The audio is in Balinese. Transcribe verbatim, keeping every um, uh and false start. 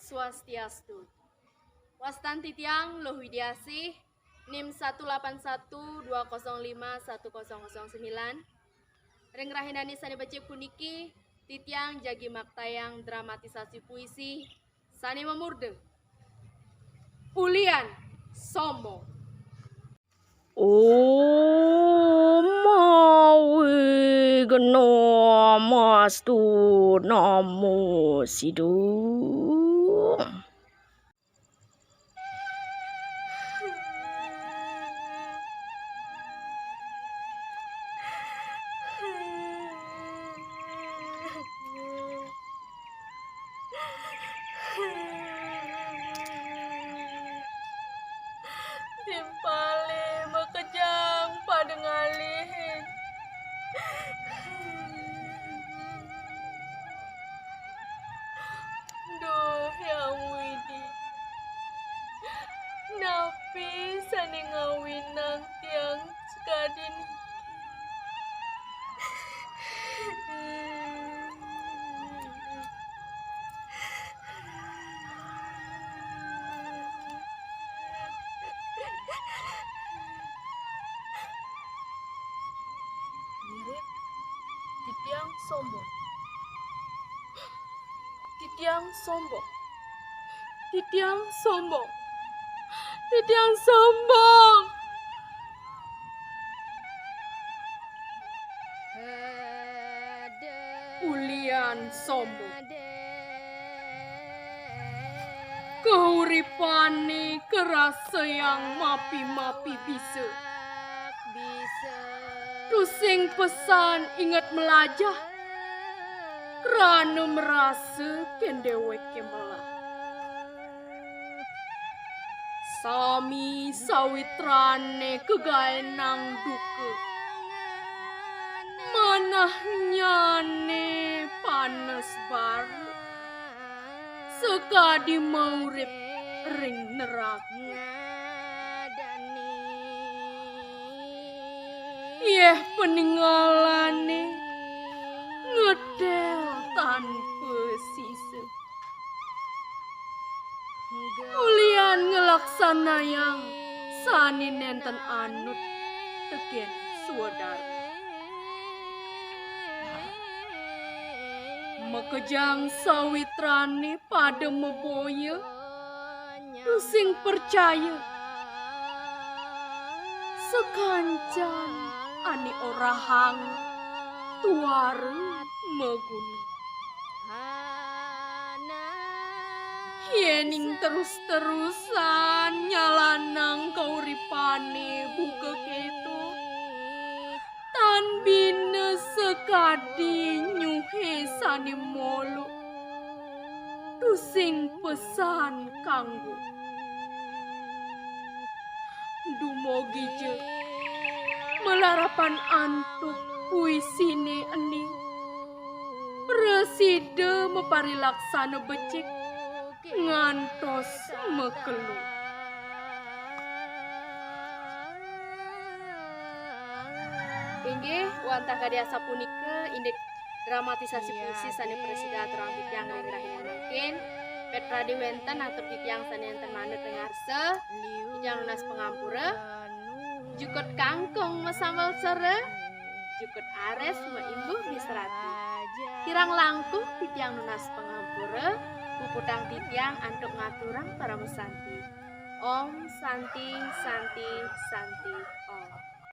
Swastiastu. Wastan titiang Luh Widiasih, nim satu lapan satu dua kosong lima satu kosong kosong sembilan. Ring rahinane sane becik puniki, titiang jagi maktayang dramatisasi puisi sane mamurda Ulian Sombong. Om Awighnamastu Namo Sidham. Timpale makejang pada ngalih. Duh, Hyang Widi, napi sane ngawinang tiang sakadi niki? Mirip titiang sombong. Titiang sombong. Titiang sombong. Titiang sombong. Ulian sombong. Kauripane karasayang mapi-mapi bisa. Tusing pesan inget melajah, krana marasa ken deweke melah. Sami sawitrane kagaenang duka. Manahnyane panes bara, sakadi maurip ring neraka. Yeh paningalane ngedel tanpa sisa. Ulian nglaksanayang sane nenten anut teken swedara. Makejang sawitrane pada maboya, tusing percaya. Sakancan ane orahang tuara maguna. Yening terus-terusan nyalanang kauripane buka keto, tan bina sakadi nyuhe sane molo, tusing pesan kanggo. Dumogi ja malarapan antuk puisine ene prasida maparilaksana becik ngantos makelo. Inggih, wantah kadi asapunika indik dramatisasi puisi sane prasida aturang titiang ring rahina mangkin. Pet prade wenten antuk titiang sane enten manut ring arsa, titiang nunas pangampura. Jukut kangkung masambel sera, jukut ares maimbuh bisrati. Kirang langkung titiang nunas pangampura, puputang titiang antuk ngaturang paramasanti. Om Santi, Santi, Santi, Om.